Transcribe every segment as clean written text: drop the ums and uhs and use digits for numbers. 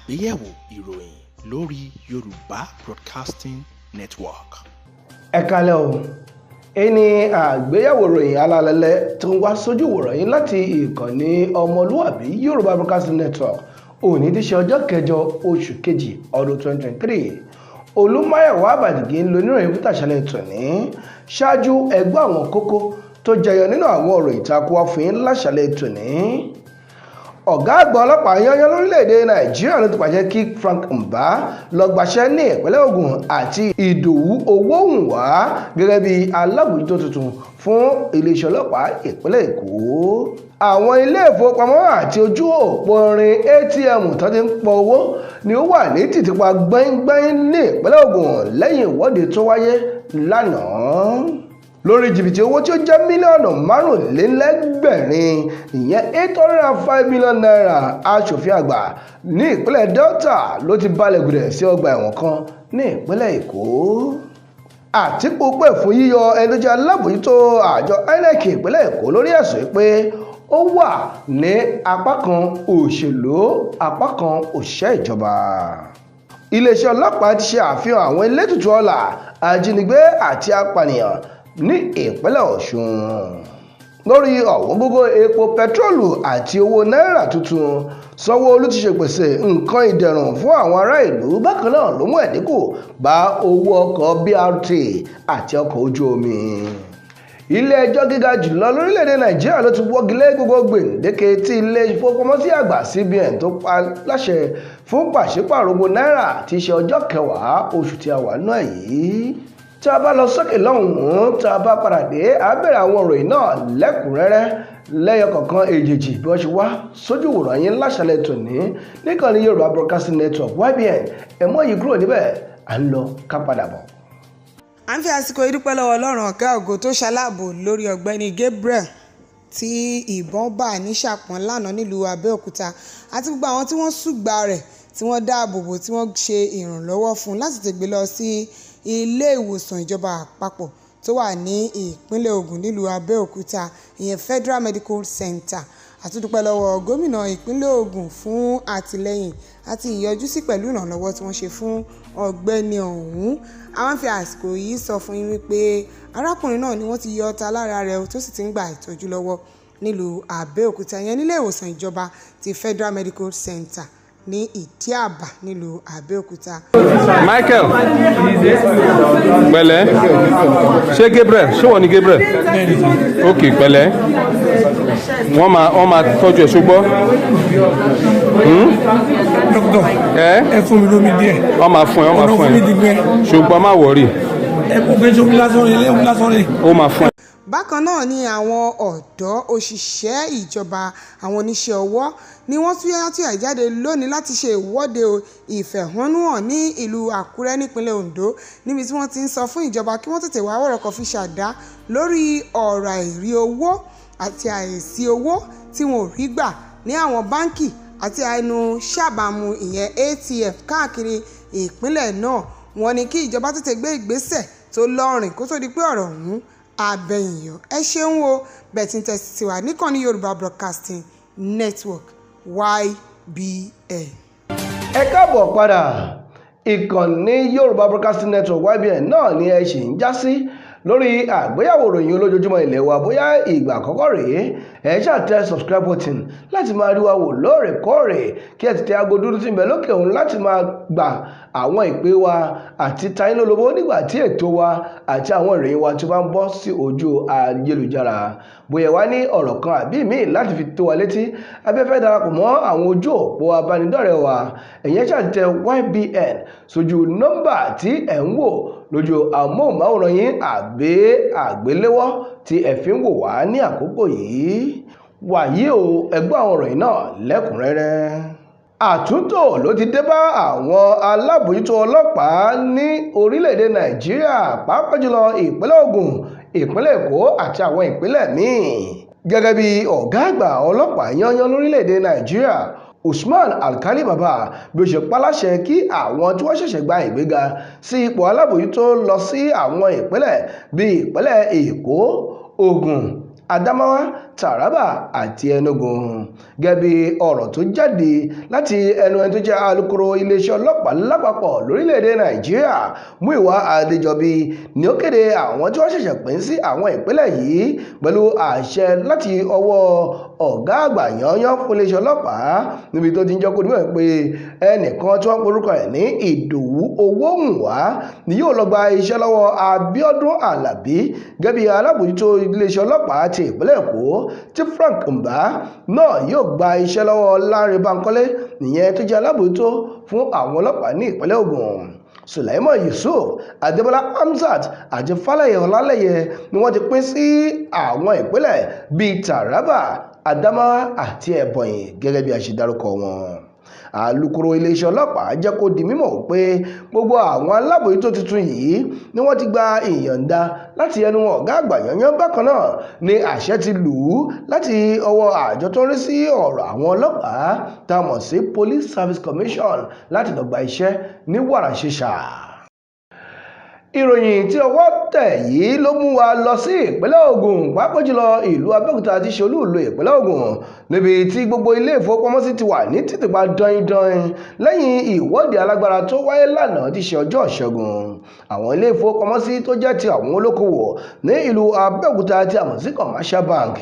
Àgbéyẹ̀wò ìròyìn lórí Yorùbá Broadcasting Network. Ẹ kálẹ́ o. Èyí ni àgbéyẹ̀wò ìròyìn alálẹ́lẹ́ tó ń wá sójú ìwòran yín láti ìkànnì ọmọlúwàbí Yorùbá Broadcasting Network. Òní ti ṣe ọjọ́ kẹjọ oṣù kejì ọdún 2023. Olúmáyọ̀wá Àbàdìgí ń lo oníròyìn fún tàṣálẹ́ tòní. Ṣáájú, ẹgbẹ́ àwọn kókó tó jẹyọ nínú àwọn ọ̀rọ̀ ìtakò wá fún yín láṣálẹ́ tòní. Ọ̀gá àgbà ọlọ́pàá yányán lórílẹ̀‐èdè Nàìjíríà ló ti pàṣẹ kí Frank Mba lọ gbaṣẹ́ ní ìpínlẹ̀ Ògùn àti Ìdòwú Owóhùnwá gẹ́gẹ́ bí alábòójútó tuntun fún iléeṣẹ́ ọlọ́pàá ìpínlẹ̀ Èkó. Àwọn ilé ìfowópamọ́ àti ojú òpó irin ATM tó ti ń pọ owó ni ó wà ní tìtìpa gbẹ́ngbẹ́ng ní ìpínlẹ̀ Ògùn lẹ́yìn ìwọ́de tó wáyé lánàá. Lórí jìbìtì owó tí ó jẹ́ mílíọ̀nù 805, ìyẹn ₦805 million, aṣòfin àgbà ní ìpínlẹ̀ Delta ló ti balẹ̀ gùdẹ̀ sí ọgbà ẹ̀wọ̀n kan ní ìpínlẹ̀ Èkó. Àtíkù pè fún yíyọ ẹni tó jẹ́ alábòójútó àjọ INEC ìpínlẹ̀ Èkó lórí ẹ̀sùn pé ó wà ní apá kan òṣèlú, apá kan òṣìṣẹ́ ìjọba. Iléeṣẹ́ ọlọ́pàá ti ṣe àfihàn àwọn elétùtù ọlà, ajínigbé àti apànìyàn ní ìpínlẹ̀ Ọ̀ṣun. Lórí ọ̀wọ́ngógó epo pẹtiróòlù àti owó náírà tuntun, Sanwó-Olú ti ṣèpèsè nǹkan ìdẹ̀rùn fún àwọn ará ìlú. Bákan náà ló mú ẹ̀dínkù bá owó ọkọ̀ BRT àti ọkọ̀ ojú omi. Ilé ẹjọ́ gíga jùlọ lórílẹ̀‐èdè Nàìjíríà ló ti wọ́gi lé gbogbo gbèǹdéke tí ilé ìfowópamọ́sí àgbà CBN tó pa láṣẹ fún pàṣípààrọ̀ owó náírà tí í ṣe ọjọ́ kẹwàá oṣù tí a wà náà yìí. Tá a bá lọ sókè lọ́hùn-ún, tá a bá padà dé, a bẹ̀rẹ̀ àwọn ìròyìn náà lẹ́kùnrẹ́rẹ́ lẹ́yọ kọ̀ọ̀kan èjèèjì bí wọ́n ṣe wá sójú ìwòran yín láṣálẹ́ tòní níkànnì Yorùbá Broadcasting Network YBN. Ẹ mọ́ yìí kúrò níbẹ̀, à ń lọ ká padà bọ̀. À ń fi àsìkò yìí dúpẹ́ lọ́wọ́ Ọlọ́run ọ̀gá ògo tó ṣaláàbò lórí ọ̀gbẹ́ni Gabriel tí ìbọn bà ní Ṣàpọ́n lánàá nílùú Abẹ́òkúta, àti gbogbo àwọn tí wọ́n ṣùgbà rẹ̀, tí wọ́n dáàbò bò, tí wọ́n ṣe ìrànlọ́wọ́ fún láti tètè lọ sí ilé ìwòsàn ìjọba àpapọ̀ tó wà ní ìpínlẹ̀ Ògùn nílùú Abẹ́òkúta, ìyẹn Federal Medical Center. Àtúndúpẹ́ lọ́wọ́ gómìnà ìpínlẹ̀ Ògùn fún àtìlẹ́yìn àti ìyọjúsí pẹ̀lú ìrànlọ́wọ́ tí wọ́n ṣe fún ọ̀gbẹ́ni ọ̀hún. Àwọn fi àsìkò yìí sọ fún yín wípé arákùnrin náà ni wọ́n ti yọ ọta lára rẹ̀ tó sì ti ń gba ìtọ́jú lọ́wọ́ nílùú Abẹ́òkúta, ìyẹn nílé ìwòsàn ìjọba ti Federal Medical Center ní Ìdí-Àbá nílùú Abẹ́òkúta. Michael, pẹ̀lẹ́. Ṣé Gabriel, ṣé wọ́n ní Gabriel? Ok, pẹ̀lẹ́. Wọ́n máa tọ́jú ẹ̀, ṣùgbọ́n. Dókítà, ẹ ẹ fún mi lómi díẹ̀. Wọ́n máa fún ẹ, wọ́n máa Ọ̀nà fún fún mi ẹ ti gbẹ. Ṣùgbọ́n má worry. Ẹ kò fẹ́ sómi lásán rẹ, omi lásán rẹ. Ó máa fún ẹ. Bákan náà ni àwọn ọ̀dọ́, òṣìṣẹ́ ìjọba, àwọn oníṣẹ́ ọwọ́ ni wọ́n túyáyá túyàyá jáde lónìí láti ṣe ìwọ́de ìfẹ̀hónúhàn ní ìlú Àkúrẹ́ nípínlẹ̀ Ondo, níbi tí wọ́n ti ń sọ fún ìjọba kí wọ́n tètè wá wọ̀rọ̀kọ̀ fi ṣàdá lórí ọ̀rọ̀ àìrí owó àti àìsí owó tí wọn ò rí gbà ní àwọn báńkì àti ẹnu ṣàbàmù, ìyẹn ATM, káàkiri ìpínlẹ̀ náà. Wọ́n ní kí ìjọba tètè gbé ìgbésẹ̀ tó lọ́rìn kó tó di pé ọ̀rọ̀ ọ̀hún abẹ́yìnyọ. Ẹ ṣeun o bẹ́ẹ̀ tí ń tẹ̀sí sí wa níkànnì Yorùbá Broadcasting Network, YBN. Ẹ káàbọ̀ padà. Ìkànnì Yorùbá Broadcasting Network, YBN náà ni ẹ ṣì ń já sí lórí àgbéyẹ̀wò ìròyìn olójoojúmọ́ ilé wa. Bóyá ìgbà àkọ́kọ́ rèé, ẹ ṣáà tẹ subscribe button láti máa rí wa wò lóòrèkóòrè, kí ẹ ti tẹ aago dúdú tí ń bẹ lókè òun láti máa gba àwọn ìpè wa àti tayín lólobó nígbà tí ètò wa àti àwọn ìròyìn wa tí ó bá ń bọ́ sí ojú ayélujára. Bóyá wá ní ọ̀rọ̀ kan àbí míì láti fi tó wa létí, abẹ́fẹ́ darapọ̀ mọ́ àwọn ojú òpó abánidọ́rẹ̀ẹ́ wa, ẹ̀yẹn ṣáà tẹ YBN sójú nọ́mbà tí ẹ̀ ń wò lójú amóhùnmáwòrán yín àbí àgbéléwọ́ tí ẹ fi ń wò wá ní àkókò yìí. Wàyí o, ẹ gbọ́ àwọn ìròyìn náà lẹ́kùnrẹ́rẹ́. Àtúntò ló ti dé bá àwọn alábòójútó ọlọ́pàá ní orílẹ̀-èdè Nàìjíríà, pàápàá jùlọ ìpínlẹ̀ Ògùn, ìpínlẹ̀ Èkó àti àwọn ìpínlẹ̀ míì. Gẹ́gẹ́ bí ọ̀gá àgbà ọlọ́pàá yányán lórílẹ̀-èdè Nàìjíríà, Usman Alkali Baba, bí ó ṣe paláṣẹ kí àwọn tí wọ́n ṣẹ̀ṣẹ̀ gba ìgbéga sí ipò alábòójútó lọ sí àwọn ìpínlẹ̀ bíi ìpínlẹ̀ Èkó, Ògùn, Adamawa, Taraba àti Enugu. Gẹ́gẹ́ bí ọ̀rọ̀ tó jáde láti ẹnu ẹni tó jẹ́ alukoro iléeṣẹ́ ọlọ́pàá lápapọ̀ lórílẹ̀‐èdè Nàìjíríà, Múyìwá Adéjọbí, ni ó kéde àwọn tí wọ́n ṣẹ̀ṣẹ̀ pín sí àwọn ìpínlẹ̀ yìí pẹ̀lú àṣẹ láti ọwọ́ ọ̀gá àgbà yányán fún iléeṣẹ́ ọlọ́pàá, níbi tó ti ń jẹ́ kó nímọ̀ pé ẹnìkan tí wọ́n porúkọ ẹ̀ ní Ìdòwú Owóhùnwá ni yóò lọ gba iṣẹ́ lọ́wọ́ Abíọ́dún Àlàbí gẹ́gẹ́ bí alábòójútó iléeṣẹ́ ọlọ́pàá ti ìpínlẹ̀ Èkó, tí Frank Mba náà yóò gba iṣẹ́ lọ́wọ́ Lánrè Bánkọ́lé, ìyẹn tó jẹ́ alábòójútó fún àwọn ọlọ́pàá ní ìpínlẹ̀ Ògùn. Sulaiman Yusuf, Adébọ́lá Hamzat àti Fálẹ́yẹ Ọlálẹ́yẹ ni wọ́n ti pín sí àwọn ìpínlẹ̀ bíi Taraba, Adamawa àti Ebonyi gẹ́gẹ́ bí a ṣe dárúkọ wọn. Alukoro iléeṣẹ́ ọlọ́pàá jẹ́ kó di mímọ̀ pé gbogbo àwọn alábòójútó tuntun yìí ni wọ́n ti gba ìyọ̀ǹda láti ẹnu ọ̀gá àgbà yányán. Bákan náà ni àṣẹ ti lù ú láti ọwọ́ àjọ tó ń rí sí ọ̀rọ̀ àwọn ọlọ́pàá tá a mọ̀ sí Police Service Commission láti lọ gba iṣẹ́ ní wàràǹṣeṣà. Ìròyìn tí ọwọ́ tẹ̀ yìí ló mú wa lọ sí ìpínlẹ̀ Ògùn, pàápàá jùlọ ìlú Abẹ́òkúta tí ṣe olúùlú ìpínlẹ̀ Ògùn, níbi tí gbogbo ilé ìfowópamọ́sí ti wà ní títìpa daindain lẹ́yìn ìwọ́de alágbára tó wáyé lánàá tí ṣe ọjọ́ Ìṣẹ́gun. Àwọn ilé ìfowópamọ́sí tó jẹ́ ti àwọn olókoòwò ní ìlú Abẹ́òkúta tí a mọ̀ sí Commercial Bank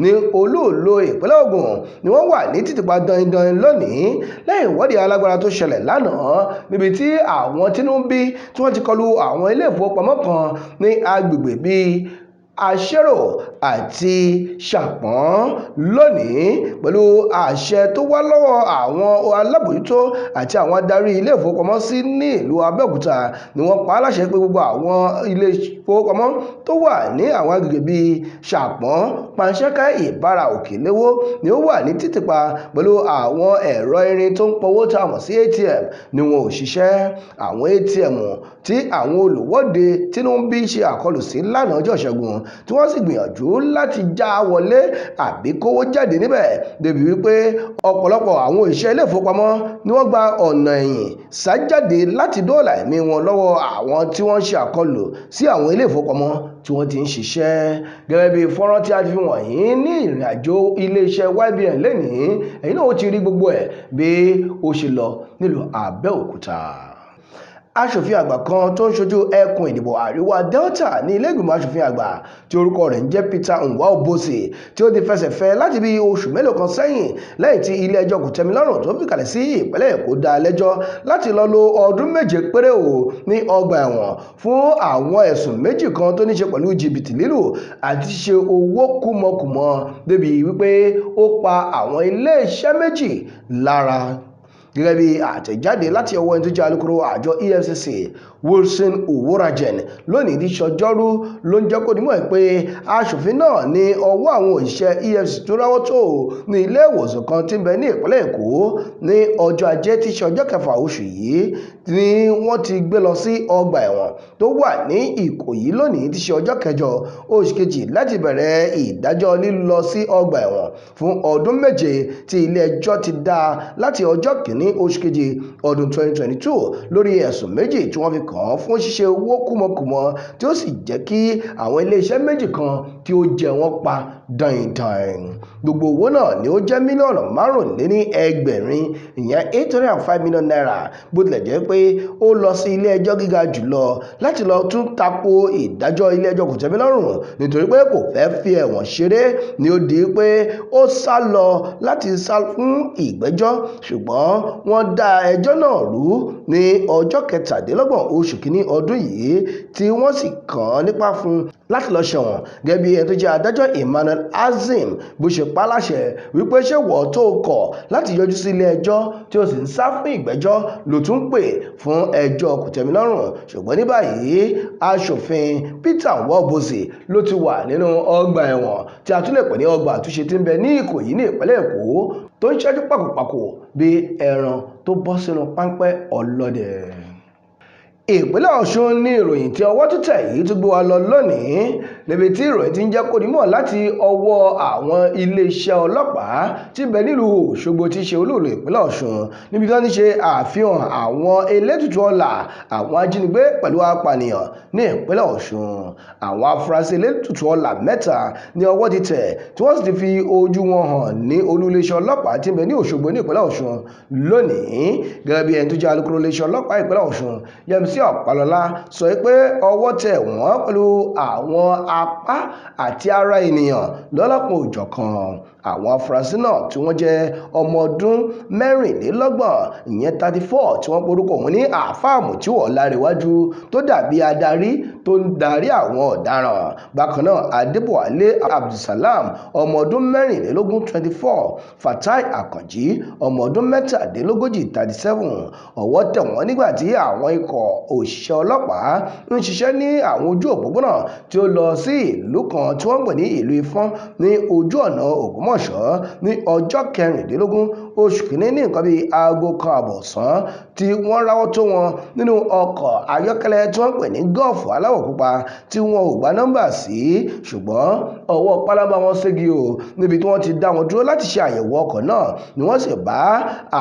ní olúùlú ìpínlẹ̀ Ògùn ni wọ́n wà ní títìpa daindain lónìí lẹ́yìn ìwọ́de alágbára tó ṣẹlẹ̀ lánàá, níbi tí àwọn tínú ń bí tí wọ́n ti kọlu àwọn ilé ìfowópamọ́ kan ní agbègbè bíi Aṣérò àti Ṣàpọ́n lónìí pẹ̀lú àṣẹ tó wá lọ́wọ́ àwọn alábòójútó àti àwọn adarí ilé ìfowópamọ́sí ní ìlú Abẹ́òkúta ni wọ́n pa á láṣẹ pé gbogbo àwọn ilé ìfowópamọ́ tó wà ní àwọn agbègbè bíi Ṣàpọ́n, Panṣẹ́kẹ́, Ìbàrà, Òkèléwó ni ó wà ní títìpa pẹ̀lú àwọn ẹ̀rọ irin tó ń pọwó tá a mọ̀ sí ATM ni wọn ò ṣiṣẹ́. Àwọn ATM tí àwọn olùwọ́de tínú ń bí ṣe àkọlù sí lánàá ọjọ́ Ìṣẹ́gun, tí wọ́n sì gbìyànjú láti já wọlé àbí kówó jáde níbẹ̀, débi wípé ọ̀pọ̀lọpọ̀ àwọn òṣìṣẹ́ ilé ìfowópamọ́ ni wọ́n gba ọ̀nà ẹ̀yìn sá jáde láti dóòlà ẹ̀mí wọn lọ́wọ́ àwọn tí wọ́n ń ṣe àkọlù sí àwọn ilé ìfowópamọ́ tí wọ́n ti ń ṣiṣẹ́. Gẹ́gẹ́ bí fọ́nrán tí a ti fi wọ̀nyí ní ìrìn àjò iléeṣẹ́ YBN lénìí, ẹ̀yin náà ó ti rí gbogbo ẹ̀ bí ó ṣe lọ nílùú Abẹ́òkúta. Aṣòfin àgbà kan tó ń ṣojú ẹkùn ìdìbò àríwá Delta ní ilé ìgbìmọ̀ aṣòfin àgbà tí orúkọ rẹ̀ ń jẹ́ Peter Nwaoboshi, tí ó ti fẹsẹ̀ fẹ́ láti bí oṣù mélòó kan sẹ́yìn lẹ́yìn tí ilé ẹjọ́ kòtẹ́milọ́rùn tó fìkàlẹ̀ sí ìpínlẹ̀ Èkó dá lẹ́jọ́ láti lọ lo ọdún 7 péré o ní ọgbà ẹ̀wọ̀n fún àwọn ẹ̀sùn 2 kan tó ní ṣe pẹ̀lú jìbìtì lílù àti ṣíṣe owó kúmọkùmọ débi wípé ó pa àwọn iléeṣẹ́ 2 lára. Gẹ́gẹ́ bí àtẹ̀jáde láti ọwọ́ ẹni tó jẹ́ alukoro àjọ EFCC Wilson Uwurajen lónìí tí ṣọjọ́rú ló ń jẹ́ kó dimọ̀ pé aṣòfin náà ní ọwọ́ àwọn òṣìṣẹ́ EFCC tó ráwọ́ tó ní ilé ìwòsàn kan tí ń bẹ ní ìpínlẹ̀ Èkó ní ọjọ́ Ajé tí ṣe ọjọ́ kẹfà oṣù yìí ni wọ́n ti gbé lọ sí ọgbà ẹ̀wọ̀n tó wà ní Ìkòyí lónìí tí ṣe ọjọ́ kẹjọ oṣù kejì láti bẹ̀rẹ̀ ìdájọ́ lílọ sí ọgbà ẹ̀wọ̀n fún ọdún 7 tí ilé ẹjọ́ ti dá láti ọjọ́ kìíní oṣù keje ọdún 2022 lórí ẹ̀sùn 2 tí wọ́n fi kàn án fún ṣíṣe owó kúmọkùmọ tí ó sì jẹ́ kí àwọn iléeṣẹ́ 2 kan tí ó jẹ wọ́n pa daindain. Gbogbo owó náà ni ó jẹ́ mílíọ̀nù 805 ìyẹn 805 million naira, bó tilẹ̀ jẹ́ pé ó lọ sí ilé ẹjọ́ gíga jùlọ láti lọ tún tako ìdájọ́ ilé ẹjọ́ kòtẹ́milọ́rùn nítorí pé kò fẹ́ fi ẹ̀wọ̀n ṣeré ni ó di pé ó sá lọ láti sá fún ìgbẹ́jọ́, ṣùgbọ́n wọ́n dá ẹjọ́ náà rú ní ọjọ́ 27 oṣù kínní ọdún yìí tí wọ́n sì kàn án nípa fún láti lọ ṣẹ̀wọ̀n gẹ́gẹ́ bí ẹni tó jẹ́ adájọ́ Emmanuel Azim bó ṣe pa á láṣẹ wípé ṣé wọ́n tó kọ̀ láti yọjú sí ilé ẹjọ́ tí ó sì ń sá fún ìgbẹ́jọ́ ló tún ń pè fún ẹjọ́ kòtẹ́milọ́rùn. Ṣùgbọ́n ní báyìí aṣòfin Peter Nwaoboshi ló ti wà nínú ọgbà ẹ̀wọ̀n tí a tún lè pè ní ọgbà àtúnṣe tí ń bẹ ní Ìkòyí ní ìpínlẹ̀ Èkó tó ń ṣẹ́jú pàkópàkó bí ẹran tó bọ́ sínú páńpẹ́ ọlọ́dẹ. Ìpínlẹ̀ Ọ̀ṣun ní ìròyìn tí ọwọ́ títẹ̀ yìí tún gbé wa lọ lónìí, níbi tí ìròyìn ti ń jẹ́ kó dimọ̀ láti ọwọ́ àwọn iléeṣẹ́ ọlọ́pàá tí ń bẹ nílùú Òṣogbo tí í ṣe olúùlú ìpínlẹ̀ Ọ̀ṣun, níbi tí wọ́n ti ṣe àfihàn àwọn elétùtù ọlà àwọn ajínigbé pẹ̀lú apànìyàn ní ìpínlẹ̀ Ọ̀ṣun. Àwọn afurasí elétùtù ọlà 3 ní ọwọ́ ti tẹ̀ tí wọ́n sì ti fi ojú wọn hàn ní olú iléeṣẹ́ ọlọ́pàá tí ń bẹ ní Òṣogbo ní ìpínlẹ̀ Ọ̀ṣun lónìí. Gẹ́gẹ́ bí ẹni tó jẹ́ alukoro iléeṣẹ́ ọlọ́pàá ìpínlẹ̀ Ọ̀ṣun, Yẹmisí Ọ̀pálọ́lá, sọ pé ọwọ́ tẹ̀ wọ́n pẹ̀lú àwọn apá àti ara ènìyàn lọ́lọ́kan òjọ̀kan. Àwọn afurasí náà tí wọ́n jẹ́ ọmọ ọdún 24, ìyẹn 34, tí wọ́n porúkọ òun ní Àáfàá Mutiu Ọlárẹ̀wájú tó dàbí adarí tó ń darí àwọn ọ̀daràn. Bákan náà, Adébọ̀wálé Abdulsalam, ọmọ ọdún 24, 24, Fatai Akànjí, ọmọ ọdún 37, 37. Ọwọ́ tẹ̀ wọ́n nígbà tí àwọn ikọ̀ òṣìṣẹ́ ọlọ́pàá ń ṣiṣẹ́ ní àwọn ojú òpópónà tí ó lọ sí ìlú kan tí wọ́n ń pè ní ìlú Ifọ̀n ní ojú ọ̀nà Ògbómọ̀ṣọ́ ní ọjọ́ 16 oṣù kìíní ní nǹkan bíi aago 1:30 ọ̀sán tí wọ́n ráwọ́ tó wọn nínú ọkọ̀ ayọ́kẹ́lẹ́ tí wọ́n ń pè ní gọ́ọ̀fù aláwọ̀ pupa tí wọn ò gba nọ́mbà sí, ṣùgbọ́n ọwọ́ pálábá wọn ségi o níbi tí wọ́n ti dá wọn dúró láti ṣe àyẹ̀wò ọkọ̀ náà ni wọ́n sì bá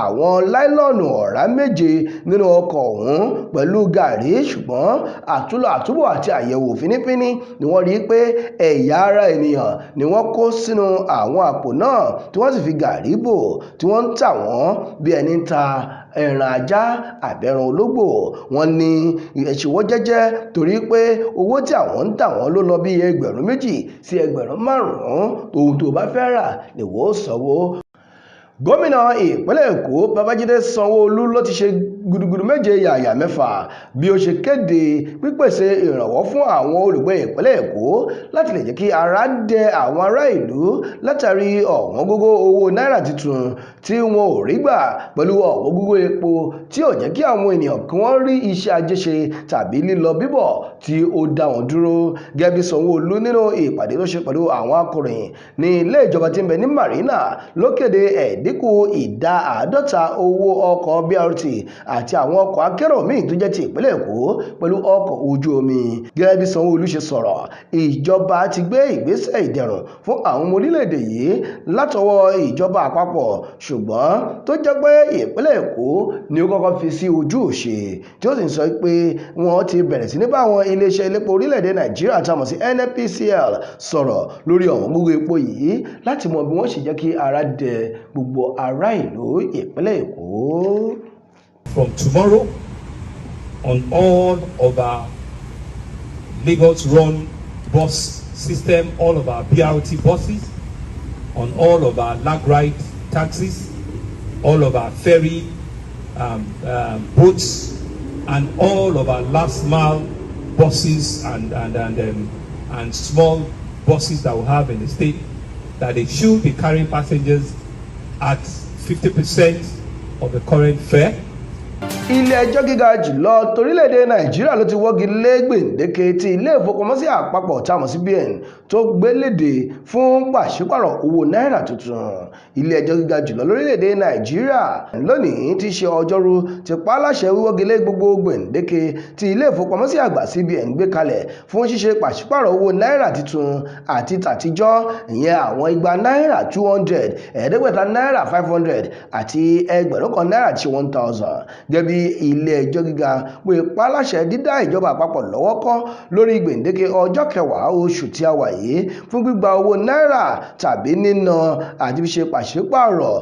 àwọn láìlọ́ọ̀nù ọ̀rá 7 nínú ọkọ̀ ọ̀hún pẹ̀lú gàrí, ṣùgbọ́n àtúlọ̀ àtúbọ̀ àti àyẹ̀wò fínífíní ni wọ́n rí pé ẹ̀yà ara ènìyàn ni wọ́n kó sínú àwọn àpò náà tí wọ́n sì fi gàrí bò tí wọ́n ń tà wọ́n bí ẹni ń ta ẹran ajá àbẹ̀rùn ológbò. Wọ́n ní ẹ̀ṣìwọ́ jẹ́jẹ́ torí pé owó tí àwọn ń tà wọ́n ló lọ bí 2,000 sí 5,000. Ohun tó bá fẹ́ rà ni wọ́n ó sanwó. Gómìnà ìpínlẹ̀ Èkó Babájídé Sanwó-Olú ló ti ṣe gudugudu 7 yàyà 6 bí ó ṣe kéde pípèsè ìrànwọ́ fún àwọn olùgbé ìpínlẹ̀ Èkó láti lè jẹ́ kí ara dẹ àwọn ará ìlú látàrí ọ̀wọ́n gógó owó náírà tuntun tí wọn ò rí gbà pẹ̀lú ọ̀wọ́n gógó epo tí ò jẹ́ kí àwọn ènìyàn kí wọ́n rí iṣẹ́ ajé ṣe tàbí lílọ bíbọ̀ tí ó dá wọn dúró. Gẹ́gẹ́ bí Sanwó-Olú nínú ìpàdé tó ṣe pẹ̀lú àwọn akọ̀ròyìn ní ilé ìjọba tí ń bẹ ní Marina ló kéde ẹ̀dínkù 50% owó ọkọ̀ BRT àti àwọn ọkọ̀ akérò míì tó jẹ́ ti ìpínlẹ̀ Èkó pẹ̀lú ọkọ̀ ojú omi. Gẹ́gẹ́ bí Sanwó-Olú ṣe sọ̀rọ̀, ìjọba ti gbé ìgbésẹ̀ ìdẹ̀rùn fún àwọn ọmọ orílẹ̀-èdè yìí látọwọ́ ìjọba àpapọ̀, ṣùgbọ́n tó jẹ́ pé ìpínlẹ̀ Èkó ni ó kọ́kọ́ fi sí ojú òṣè, tí ó sì ń sọ pé wọ́n ti bẹ̀rẹ̀ sí ní bá àwọn iléeṣẹ́ elépo orílẹ̀-èdè Nàìjíríà tá a mọ̀ sí NNPCL sọ̀rọ̀ lórí ọ̀wọ́n gógó epo yìí láti mọ bí wọ́n ṣe jẹ́ kí ara dẹ gbogbo ará ìlú ìpínlẹ̀ Èkó. From tomorrow, on all of our Lagos-run bus system, all of our BRT buses, on all of our lag ride taxis, all of our ferry boats, and all of our last mile buses and small buses that we have in the state, that they should be carrying passengers at 50% of the current fare. Ilé ẹjọ́ gíga jùlọ torílẹ̀-èdè Nàìjíríà ló ti wọ́gi lé gbèǹdéke tí ilé ìfowópamọ́sí àpapọ̀ tá a mọ̀ sí CBN tó gbé léde fún pàṣípàrọ̀ owó náírà tuntun. Ilé ẹjọ́ gíga jùlọ lórílẹ̀-èdè Nàìjíríà lónìí tí í ṣe ọjọ́rú ti pa á láṣẹ wíwọ́gi lé gbogbo gbèǹdéke tí ilé ìfowópamọ́sí àgbà CBN gbé kalẹ̀ fún ṣíṣe pàṣípàrọ̀ owó náírà tuntun àti tàtijọ́, ìyẹn àwọn igba náírà 200, ẹ̀ẹ́dẹ́gbẹ̀ta náírà 500 àti 1,000 náírà tí 1,000. Gẹ́gẹ́ bí ilé ẹjọ́ gíga pé pa á láṣẹ dídá ìjọba àpapọ̀ lọ́wọ́ kọ́ lórí gbèǹdéke ọjọ́ kẹwàá oṣù tí a wà yìí fún gbígba owó náírà tàbí níná àti fi ṣe pàṣípààrọ̀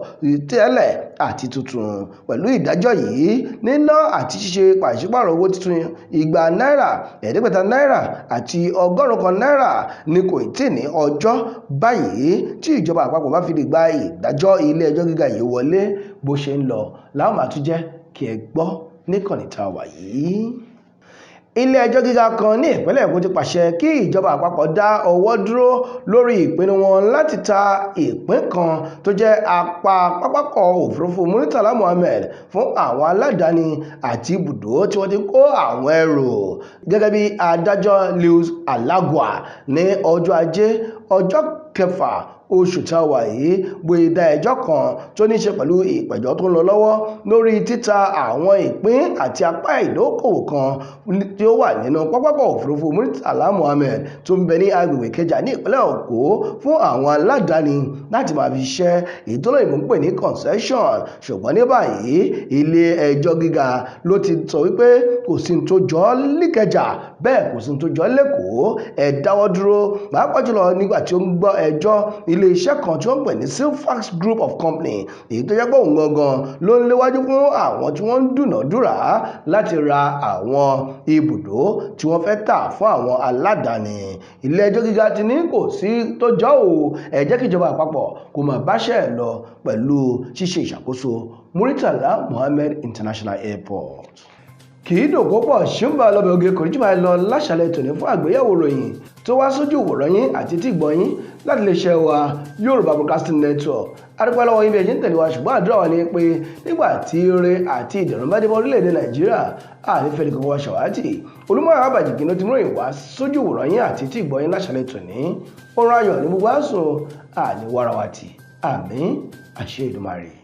tẹ́lẹ̀ àti tuntun. Pẹ̀lú ìdájọ́ yìí, níná àti ṣíṣe pàṣípààrọ̀ owó tuntun igba náírà, ẹ̀ẹ́dẹ́gbẹ̀ta náírà àti 100 náírà ni kò tí ì ní ọjọ́ báyìí tí ìjọba àpapọ̀ bá fi lè gba ìdájọ́ ilé ẹjọ́ gíga yìí wọlé. Bó ṣe ń lọ láwọn máa tún jẹ́ kí ẹ gbọ́ níkànnì tá a wà yìí. Ilé ẹjọ́ gíga kan ní ìpínlẹ̀ Èkó ti pàṣẹ kí ìjọba àpapọ̀ dá ọwọ́ dúró lórí ìpinnu wọn láti ta ìpín kan tó jẹ́ apá pápákọ̀ òfurufú Murtala Muhammed fún àwọn aládàáni àti ibùdó tí wọ́n ti kó àwọn ẹrù. Gẹ́gẹ́ bí adájọ́ Lewis Alagua ní ọjọ́ ajé ọjọ́ kẹfà oṣù tá a wà yìí gbé dá ẹjọ́ kan tó ní í ṣe pẹ̀lú ìpẹ̀jọ́ tó ń lọ lọ́wọ́ lórí títa àwọn ìpín àti apá ìdókòwò kan tí ó wà nínú pápákọ̀ òfurufú Murtala Muhammed tó ń bẹ ní agbègbè Ìkẹjà ní ìpínlẹ̀ Èkó fún àwọn aládàáni láti máa fi ṣiṣẹ́, èyí tó lóyìnbó ń pè ní concession. Ṣùgbọ́n ní báyìí, ilé ẹjọ́ gíga ló ti sọ wípé kò sí ní tó jọ ọ́ níkẹjà, bẹ́ẹ̀ kò sí ní tó jọ ọ́ lẹ́kọ̀ọ́, ẹ dáwọ́ dúró, pàápàá jùlọ nígbà tí ó ń gbọ́ ẹjọ́ ilé iṣẹ́ kan tí wọ́n ń pè ní Silfax Group of Company, èyí tó jẹ́ pé òun gangan ló ń léwájú fún àwọn tí wọ́n ń dúnàádúrà láti ra àwọn ibùdó tí wọ́n fẹ́ tà fún àwọn aládàáni. Ilé ẹjọ́ gíga ti ní kò sí tó jọ ò, ẹ jẹ́ kí ìjọba àpapọ̀ kó máa báṣẹ́ ẹ̀ lọ pẹ̀lú ṣíṣe ìṣàkóso Murtala Muhammed International Airport. Kì í dùn púpọ̀ ṣùgbọ́n ọlọ́bẹ̀ oge kò ní jù báyìí lọ láṣàlẹ̀ tòní fún àgbéyẹ̀wò ròyìn tó wá sójú ìwòran yín àti tí ìgbọ́ yín láti lè ṣe wa Yorùbá Broadcasting Network. Adúpẹ́ lọ́wọ́ yín bí ẹ ṣe ń tẹ̀lé wa, ṣùgbọ́n àdúrà wa ni pé nígbà tí ire àti ìdẹ̀rùn bá dé bá orílẹ̀-èdè Nàìjíríà, àní fẹ́ni kankan wa ṣàwátì. Olúmọ̀ọ́ Àbàjìkí ló ti mú ìròyìn wá sójú ìwòran yín àti tí ìgbọ́ yín láṣàlẹ̀ tòní. Oorun ayọ̀ ní gbogbo àsùn, àní wàràwàtì. Àmín, àṣẹ Èdùmàrè.